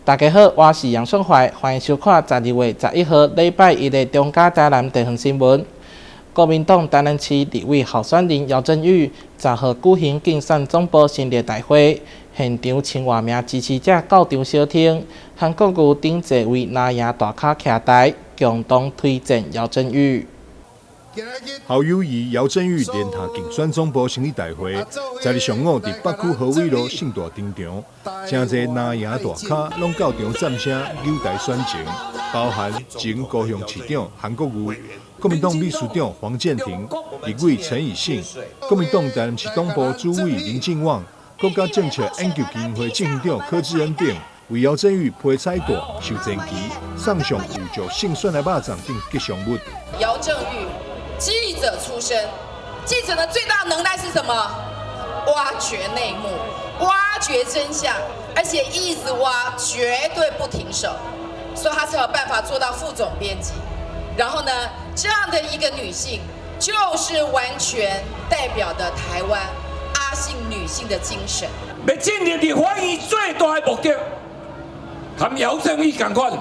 大家好，我是楊順懷，歡迎收看12月11號禮拜一的中嘉台南地方新聞。國民黨台南市立委候選人姚振宇10號舉行競選總部成立大會，現場千外名支持者到場相挺，韓國瑜等濟位藍營大咖徛台，共同推薦姚振宇。侯友宜、姚振宇連下競選總部成立大會，10日上午佇北區河尾路盛大登場，誠濟藍營大咖攏到場讚聲扭台選情，包含前高雄市長韓國瑜、國民黨秘書長黃健庭、立委陳以信、國民黨台南市黨部主委林進旺、國家政策研究基金會執行長柯志恩等，為姚振宇披彩帶、授前旗、送上預祝勝選的肉粽等吉祥物。姚振宇，記者出身，記者的最大能耐是什麼？挖掘內幕，挖掘真相，而且一直挖，絕對不停手，所以他才有辦法做到副總編輯。然後呢，這樣的一個女性，就是完全代表的台灣阿信女性的精神。欲進入立法院最大的目的，佮姚振宇仝款，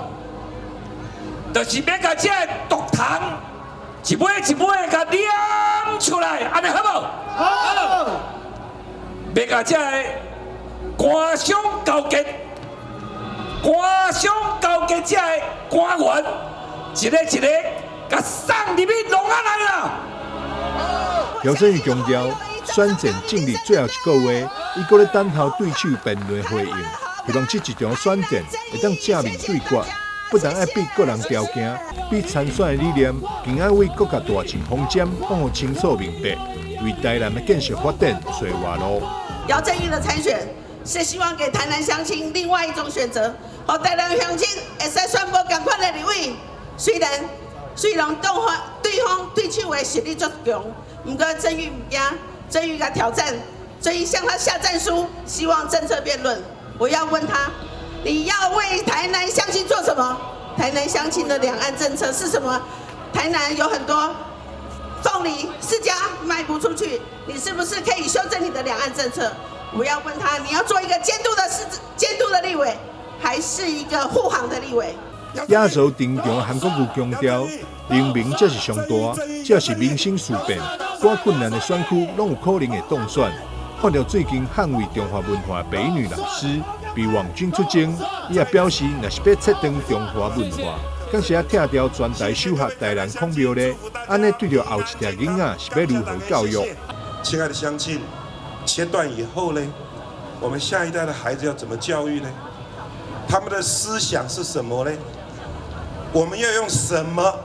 就是欲共這个毒蟲一尾一尾共攆出來，按呢好無？好。欲共這个官商勾結、官商勾結這个官員，一个一個共送入去籠仔內啦。姚振宇強調，選戰進入最後一個月，伊閣咧等候對手辯論回應，希望這一場選戰會當正面對決。不但愛比個人條件，比參選的理念，更愛為國家大政方針講予清楚明白，為台南的建設發展揣活路。姚振宇的參選是希望給台南鄉親另外一種選擇，予台南鄉親會使選無仝款的立委。雖然對方對手的實力足強，毋過振宇毋驚，振宇共挑戰，振宇向他下戰書，希望政策辯論。我要問他，你要為台南鄉親做什麼？台南鄉親的兩岸政策是什麼？台南有很多鳳梨、釋迦賣不出去，你是不是可以修正你的兩岸政策？我要問他，你要做一個監督的市監督的立委，還是一個護航的立委？壓軸登場，韓國瑜強調，人民才是上大，這是民生事變，偌困難的選區攏有可能會當選。看著最近捍衛中華文化的白女老師被網軍出征，伊也表示，若是欲切斷中華文化，敢是愛拆掉全台首學台南孔廟咧？按呢對著後一代囡仔是欲如何教育？親愛的鄉親，切斷以後呢，我們下一代的孩子要怎麼教育呢？他們的思想是什麼呢？我們要用什麼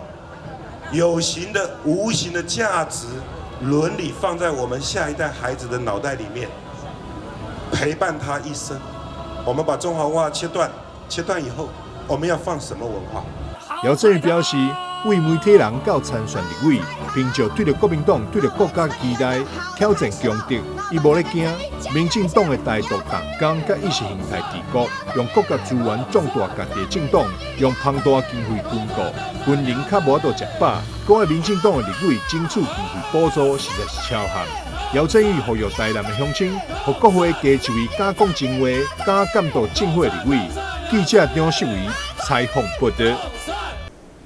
有形的、無形的價值、倫理放在我們下一代孩子的腦袋裡面，陪伴他一生。我們把中華文化切斷，切斷以後，我們要放什麼文化？姚振宇表示，為媒體人到參選立委，憑著對著國民黨、對著國家期待挑戰強敵，伊無咧驚。民進黨的台獨黨綱佮意識形態治國，用國家資源壯大家己的政黨，用龐大經費軍購，軍人較無法度食飽。講的民進黨的立委爭取經費補助，實在是超漢。姚振宇呼籲台南的鄉親，予國會加一位敢講真話、敢監督政府的立委。記者張世維採訪報導。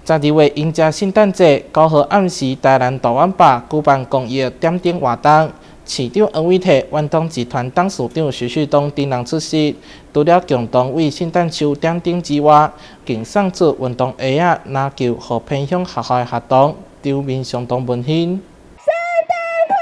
12月迎接聖誕節，9號暗時，台南大碗壩舉辦公益點燈活動。市長黃偉哲、遠東集團董事長徐旭東等人出席。除了共同為聖誕樹點燈之外，更送出運動鞋仔、籃球予偏鄉學校的學童，場面相當溫馨。聖誕快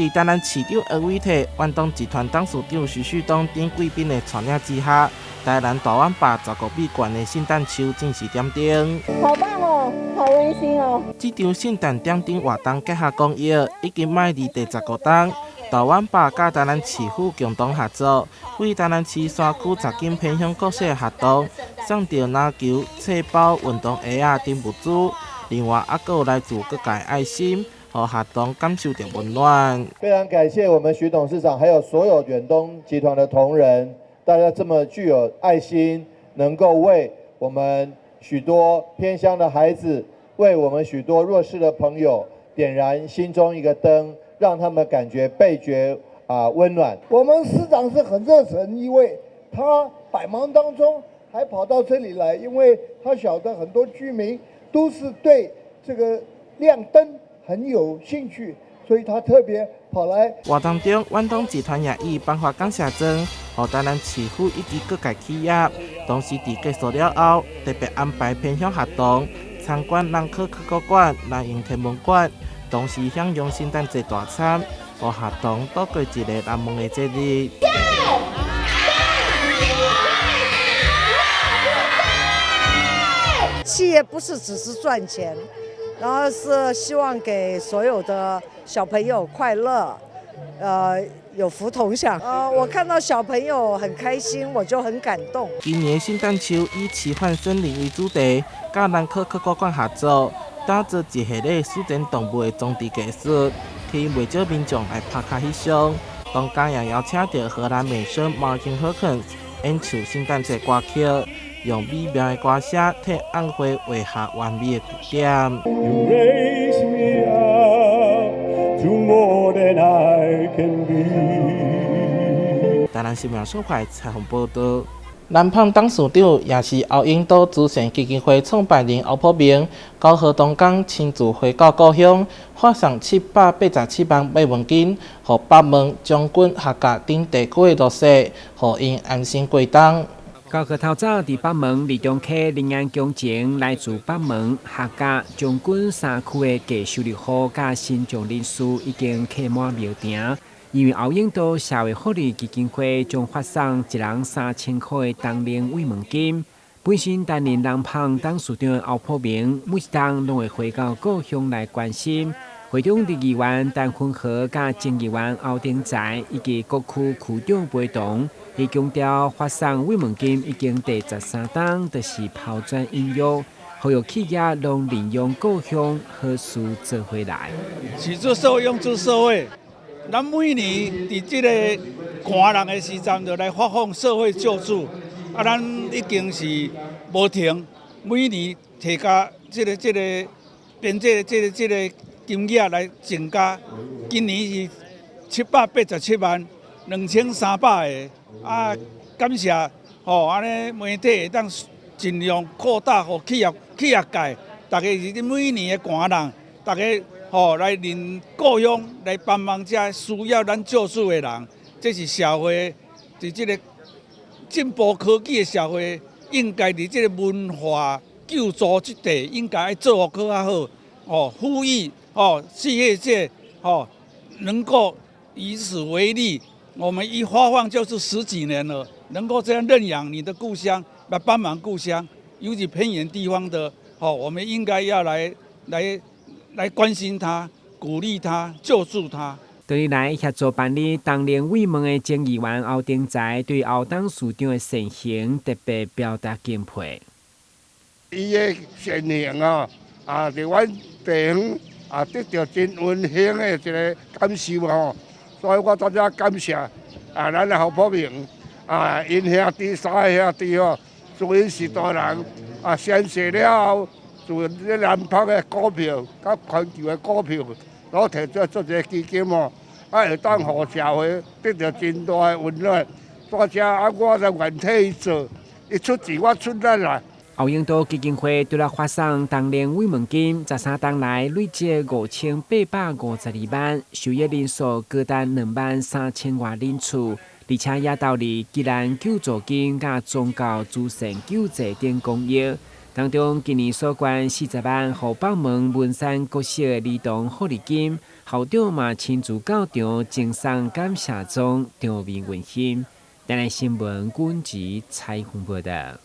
樂！佇台南市長黃偉哲、遠東集團董事長徐旭東等貴賓的帶領之下，台南大碗壩15米懸的聖誕樹正式點燈。好棒哦，好溫馨哦！這場聖誕點燈活動結合公益，已經邁入第15冬。大碗壩佮台南市府共同合作，為台南市山區10間偏鄉國小的學童送著籃球、冊包、運動鞋仔等物資。另外，猶閣有來自各界愛心，予學童感受著溫暖。非常感謝我們徐董事長，還有所有遠東集團的同仁，大家這麼具有愛心，能夠為我們許多偏鄉的孩子，為我們許多弱勢的朋友點燃心中一個燈，讓他們感覺倍覺溫暖。我們市長是很熱誠一位他百忙當中還跑到這裡來，因為他曉得很多居民都是對這個亮燈很有興趣，所以他特別跑來。活動中，遠東集團也以頒發感謝狀，予台南市府以及各界企業。同時，佇結束了後，特別安排偏鄉學童參觀南科科學館、南榮天文館，同時享用聖誕節大餐，予學童度過一个難忘的節日。企業不是只是賺錢，然後是希望給所有的小朋友快樂，有福同享。我看到小朋友很開心，我就很感動。今年聖誕樹以奇幻森林為主題，佮南科科學館合作，打造一系列自然動物的裝置藝術，吸引袂少民眾來拍卡翕相。當家也邀請著荷蘭美聲 Martin Hawkins 演唱聖誕節歌曲，用美妙的歌聲替晚會畫下完美的句點。 You raise me up to more than I can be. 台南新聞小塊採訪報導。南胖董事長也是後英島慈善基金會創辦人歐普明，9號當工親自回到故鄉，發送787萬慰問金，予北門、將軍、客家等地區的弱勢，予𪜶安心過冬。9號透早，佇北門利中溪臨安工程，來自北門、客家、將軍三區的低收入戶佮身障人士已經客滿廟埕。因為後英島社會福利基金會將發送一人3000箍的冬令慰問金。本身擔任南胖董事長的歐普明，每一冬攏會回到故鄉來關心。會長立議員陳坤和佮前議員歐丁才以及各區區長陪同，伊強調發送慰問金已經第13冬，就是拋磚引玉，呼籲企業攏利用故鄉好事做伙來。取諸社會，用諸社會。咱每年佇這个寒人的時陣，就來發放社會救助。啊，咱已經是無停，每年提加這个編這個金額來增加。今年是787萬2300個。啊，感謝吼，按呢媒體會當盡量擴大，予企業界，逐家是每年的寒人，逐家。吼，來認故鄉來幫忙遮需要咱救助的人，這是社會佇這个進步科技的社會，應該佇這个文化救助這塊應該愛做予閣較好。吼，呼籲吼，企業界吼能夠以此為例，我們一發放就是十幾年了，能夠這樣認養你的故鄉，來幫忙故鄉，尤其偏遠地方的，吼，我們應該要來關心他、鼓勵他、救助他。多年來協助辦理冬令慰問的前議員歐丁才對歐董事長的善行特別表達敬佩。伊的善行啊，啊，佇阮地方啊，得著真溫馨的一个感受吼，所以我真正感謝啊，咱的侯普明啊，𪜶兄弟三个兄弟吼，自𪜶是大人啊，宣誓了後。就咧南方的股票，佮環球的股票，攏提出做一个基金哦，啊會當予社會得著真大的溫暖。大家啊，我就願替伊做，伊出錢我出力啦。後英島基金會除了發送冬令慰問金，13冬來累積5852萬，受益人數高達2萬3千外人次，而且也投入急難救助金、佮宗教慈善救濟等公益。當中今年所捐40萬，予北門文山國小的兒童福利金，校長嘛親自到場贈送感謝狀，場面溫馨。台南新聞軍籍採訪報導。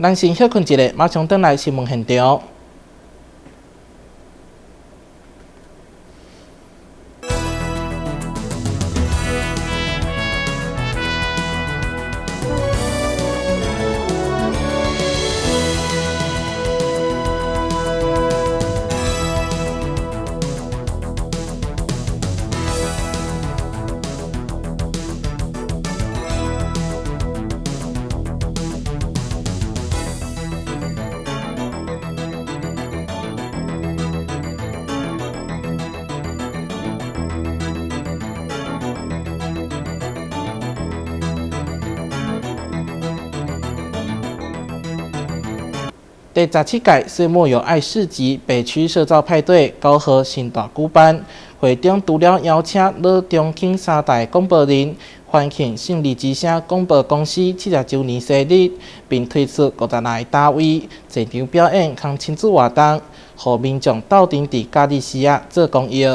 咱先歇睏一下，馬上轉來新聞現場。第17屆歲末有愛市集北區社造派對九號盛大舉辦，會中除了邀請老中青三代廣播人歡慶勝利之聲廣播公司70週年生日，並推出56個單位現場表演佮親子活動，予民眾鬥陣佇假日時仔做公益。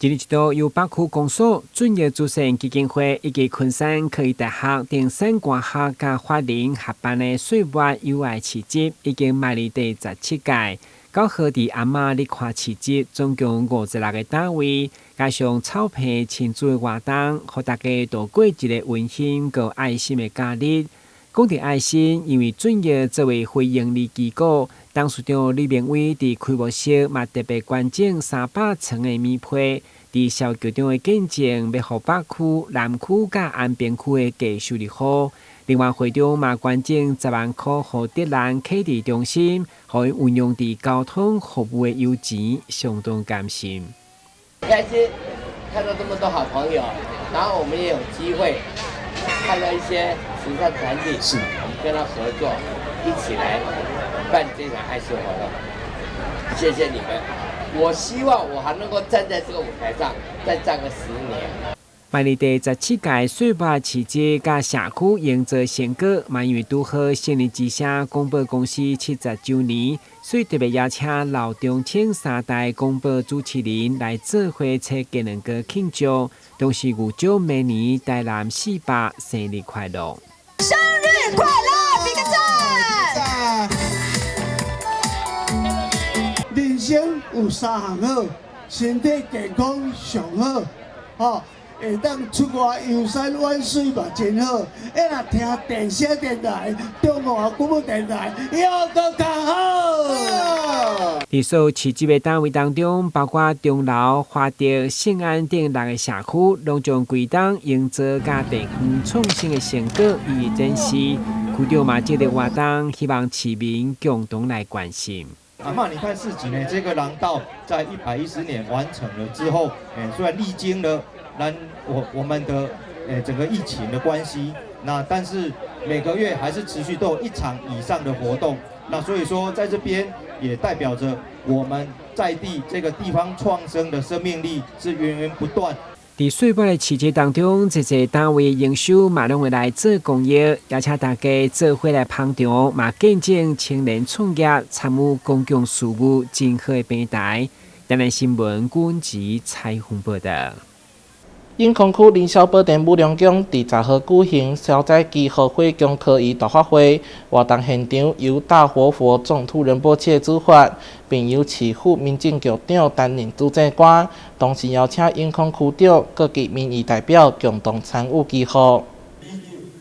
一年一度由北區公所、駿業慈善基金會以及昆山科技大學等三官學佮法人合辦的歲末友愛市集，已經邁入第17屆。9號佇阿媽日看市集，總共56個單位，加上草坪親子的活動，予大家度過一個溫馨閣愛心的假日。講著愛心，因為駿業作為非營利機構，董事長李明偉佇開幕式嘛特別捐贈300床的棉被，佇蕭局長的見證，欲予北區、南區佮安平區的低收入戶。另外，會長嘛捐贈10萬箍予德蘭啟智中心，予𪜶運用佇交通服務的油錢，相當甘心。開心看到這麼多好朋友，然後我們也有機會看到一些慈善團體，我們跟他合作，一起來辦這場愛心活動。謝謝你們，我希望我還能夠站在這個舞台上再站個10年。邁入第17屆歲末市集佮社區營造成果，嘛因為拄好勝利之聲廣播公司70週年，所以特別邀請老中青三代廣播主持人來做伙吹雞卵糕慶祝，同時預祝明年台南400生日快樂。生日快樂，比個讚！人生有三項好，身體健康上好，吼。會當出外遊山玩水嘛真好，欸若聽電聲電台、中華廣播電台，猶閣較好。佇所有市集的單位當中，包括中樓、華德、聖安等六个社區，攏將規檔營造佮地方創新的成果予以展示。區長嘛藉著活動，希望市民共同來關心。阿嬤，你看市集呢？這個廊道在110年完成了之後，雖然歷經了咱我們的整個疫情的關係，那但是每個月還是持續都有一場以上的活動。那所以說，在這邊也代表着我們在地這個地方創生的生命力是源源不斷。佇歲末的市集當中，濟濟單位營收嘛攏會來做公益，邀請大家做伙來捧場，嘛見證青年創業參與公共事務真好的平台。台南新聞阮吉採訪報導。永康區仁孝寶殿武良宮佇10號舉行消災祈福火供科儀大法會，活動現場由大活佛中土仁波切主法，並由市府民政局長擔任主祭官，同時邀請永康區長各級民意代表共同參與祈福。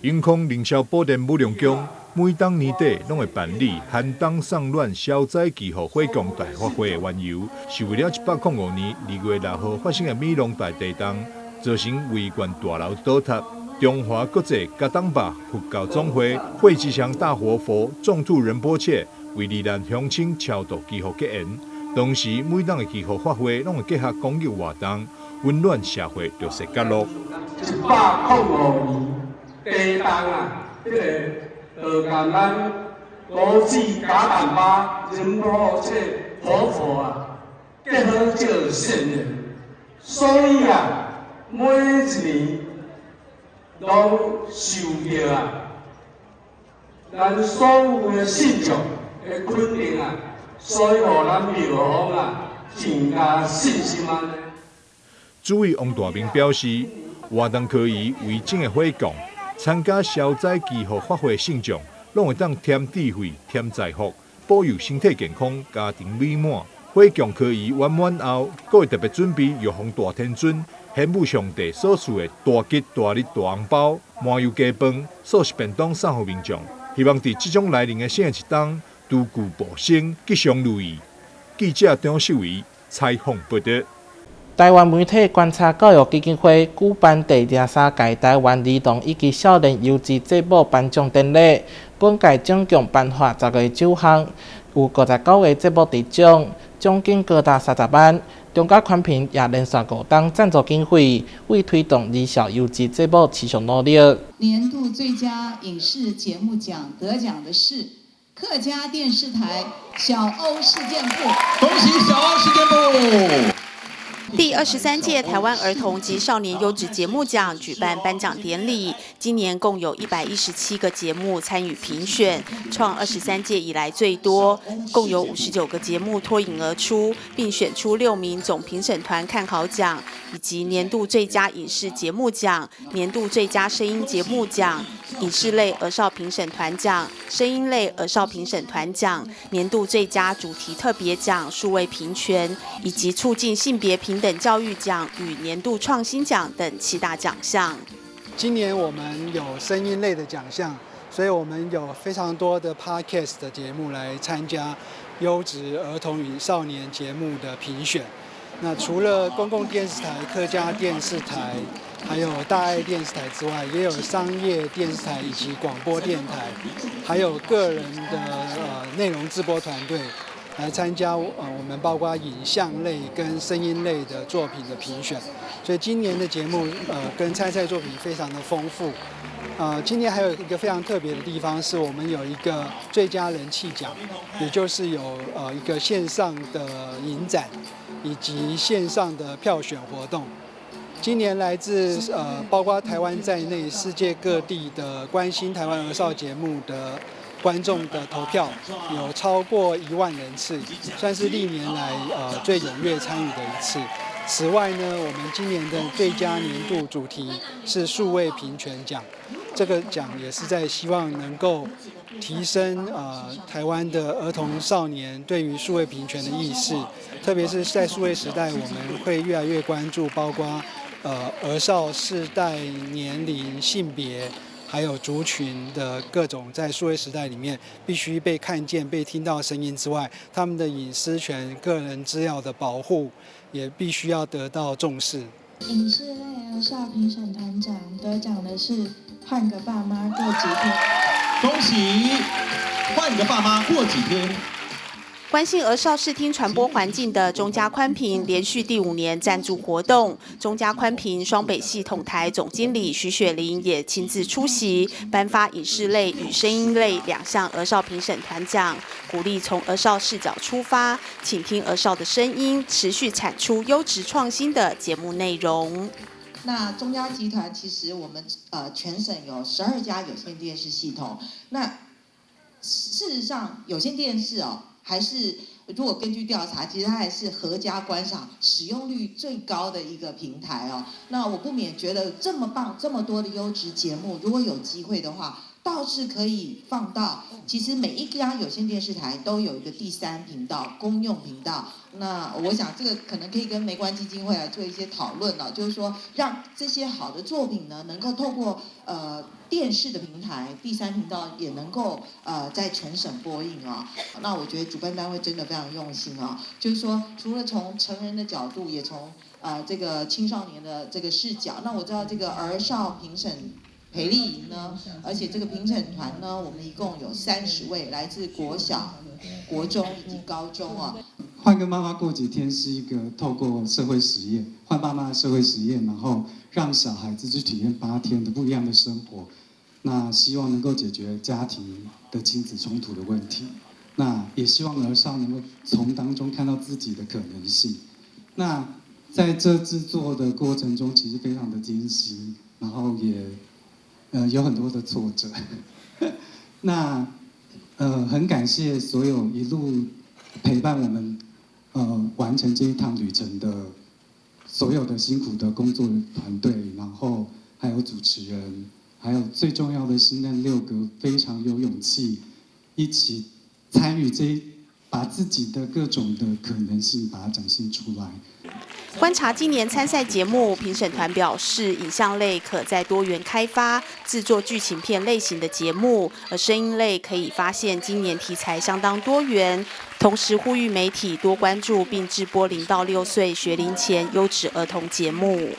永康仁孝寶殿武良宮每當年底攏會辦理寒冬送暖消災祈福火供大法會的緣由，是為了105年2月6號發生的美濃大地動，造成維權大樓倒塌。中華國際噶當巴佛教總會惠吉祥大活佛中土仁波切為罹難鄉親超度祈福結緣。同時，每當的祈福法會攏會結合公益活動，溫暖社會弱勢角落。105年地動啊，這個就共咱國際噶當巴仁波切活佛啊，結好這個善緣，所以啊，每一年攏受著啊，咱所有的信眾的肯定啊，所以予咱廟方啊增加信心按呢。主委王大明表示，活動可以為整個火供，參加消災祈福法會信眾，攏會當添智慧、添財福，保佑身體健康、家庭美滿。火供科儀圓滿後，閣會特別準備玉皇大天尊玄武上帝所賜的大吉大利大紅包、麻油雞飯、素食便當送予民眾，希望佇這種來臨的新的一冬，諸具報生，吉祥如意。記者張秀維採訪報導。台灣媒體觀察教育基金會舉辦第23屆台灣兒童以及少年優質節目頒獎典禮，本屆總共頒發10個獎項，有59個節目得獎，獎金高達30萬。中嘉寬頻也連續5冬贊助經費，為推動兒少優質節目持續努力。年度最佳影視節目獎得獎的是《客家電視台小歐事件簿。恭喜小歐事件簿！第23屆台灣兒童及少年優質節目獎舉辦頒獎典禮，今年共有117個節目參與評選，創23屆以來最多，共有59個節目脫穎而出，並選出6名總評審團看好獎，以及年度最佳影視節目獎、年度最佳聲音節目獎、影視類兒少評審團獎、聲音類兒少評審團獎、年度最佳主題特別獎、數位平權以及促進性別平等教育獎與年度創新獎等七大獎項。今年我們有聲音類的獎項，所以我們有非常多的 podcast 的節目來參加優質兒童與少年節目的評選。那除了公共電視台、客家電視台，還有大愛電視台之外，也有商業電視台以及廣播電台，還有個人的內容製播團隊來參加我們包括影像類跟聲音類的作品的評選。所以今年的節目跟參賽作品非常的豐富。今年還有一個非常特別的地方，是我們有一個最佳人氣獎，也就是有一個線上的影展以及線上的票選活動。今年來自包括台灣在內世界各地的關心台灣兒少節目的觀眾的投票有超過1萬人次，算是歷年來最踴躍參與的一次。此外呢，我們今年的最佳年度主題是數位平權獎，這個獎也是在希望能夠提升台灣的兒童少年對於數位平權的意識，特別是在數位時代，我們會越來越關注包括兒少世代、年齡、性別，還有族群的各種在數位時代裡面必須被看見、被聽到聲音之外，他們的隱私權、個人資料的保護也必須要得到重視。影視類兒少評審團獎得獎的是《換個爸媽過幾天》，恭喜《換個爸媽過幾天》。關心兒少視聽傳播環境的中嘉寬頻連續第五年贊助活動，中嘉寬頻雙北系統台總經理徐雪玲也親自出席，頒發影視類與聲音類兩項兒少評審團獎，鼓勵從兒少視角出發，傾聽兒少的聲音，持續產出優質創新的節目內容。那中嘉集團其實我們全省有12家有線電視系統，那事實上有線電視哦，還是如果根據調查，其實它還是合家觀賞使用率最高的一個平台哦。那我不免覺得這麼棒、這麼多的優質節目，如果有機會的話，倒是可以放到其實每一家有線電視台都有一個第三頻道公用頻道。那我想這個可能可以跟媒觀基金會來做一些討論了，就是說讓這些好的作品呢，能夠透過電視的平台，第三頻道也能夠在全省播映啊。那我覺得主辦單位真的非常用心啊，就是說除了從成人的角度，也從這個青少年的這個視角。那我知道這個兒少評審培力營呢，而且這個評審團呢，我們一共有30位，來自國小、國中以及高中啊。換個媽媽過幾天是一個透過社會實驗，換爸媽的社會實驗，然後讓小孩子去體驗8天的不一樣的生活。那希望能夠解決家庭的親子衝突的問題。那也希望兒少能夠從當中看到自己的可能性。那在這製作的過程中，其實非常的艱辛，然後也有很多的挫折。那很感謝所有一路陪伴我們完成這一趟旅程的所有的辛苦的工作團隊，然後還有主持人，還有最重要的是那六個非常有勇氣一起參與這一，把自己的各種的可能性把它展現出來。觀察今年參賽節目，評審團表示，影像類可在多元開發製作劇情片類型的節目，而聲音類可以發現今年題材相當多元。同時呼籲媒體多關注並製播0到6歲學齡前優質兒童節目。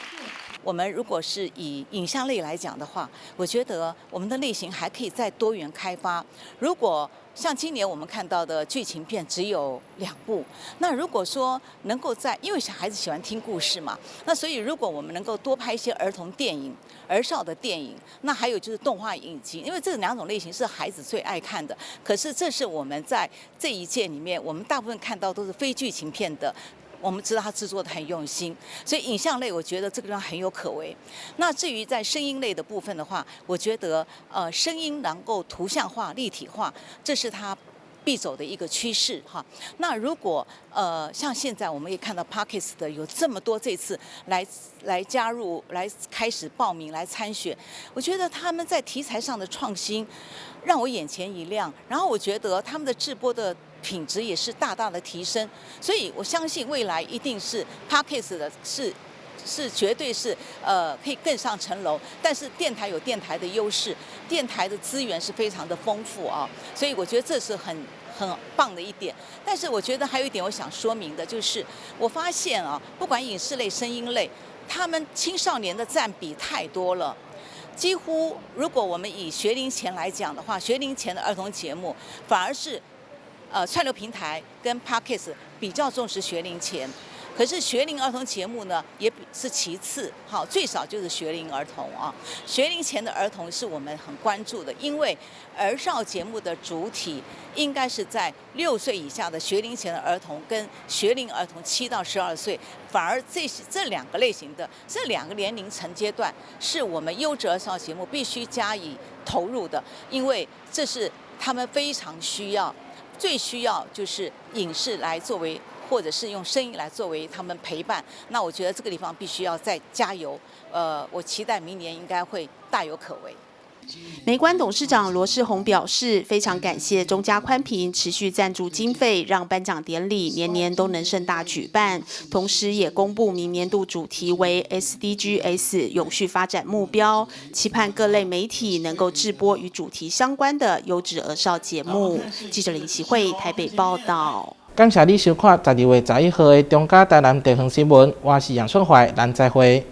我們如果是以影像類來講的話，我覺得我們的類型還可以再多元開發。如果像今年我們看到的劇情片只有兩部。那如果說能夠在，因為小孩子喜歡聽故事嘛，那所以如果我們能夠多拍一些兒童電影、兒少的電影，那還有就是動畫影集，因為這兩種類型是孩子最愛看的。可是這是我們在這一屆裡面，我們大部分看到都是非劇情片的。我們知道他製作的很用心，所以影像類我覺得這個地方很有可為。那至於在聲音類的部分的話，我覺得聲音能夠圖像化、立體化，這是它必走的一個趨勢哈。那如果像現在我們也看到 Podcast 的有這麼多，這次來加入、來開始報名來參選，我覺得他們在題材上的創新讓我眼前一亮，然後我覺得他們的製播的品質也是大大的提升，所以我相信未來一定是 Podcast 的是絕對是可以更上層樓，但是電台有電台的優勢，電台的資源是非常的豐富啊，所以我覺得這是很棒的一點。但是我覺得還有一點我想說明的就是，我發現啊，不管影視類、聲音類，他們青少年的佔比太多了。幾乎如果我們以學齡前來講的話，學齡前的兒童節目反而是串流平台跟 Podcast 比較重視學齡前，可是學齡兒童節目呢，也是其次，好，最少就是學齡兒童啊。學齡前的兒童是我們很關注的，因為兒少節目的主體應該是在6歲以下的學齡前的兒童跟學齡兒童7到12歲，反而這兩個類型的這兩個年齡層階段，是我們優質兒少節目必須加以投入的，因為這是他們非常需要。最需要就是影視來作為，或者是用聲音來作為他們陪伴。那我覺得這個地方必須要再加油。我期待明年應該會大有可為。媒觀董事長羅世宏表示，非常感謝中嘉寬頻持續贊助經費，讓頒獎典禮年年都能盛大舉辦。同時，也公布明年度主題為 SDGs 永續發展目標，期盼各類媒體能夠製播與主題相關的優質兒少節目。記者林啟慧台北報道。感謝你收看12月11號的中嘉台南地方新聞，我是楊春懷，咱再會。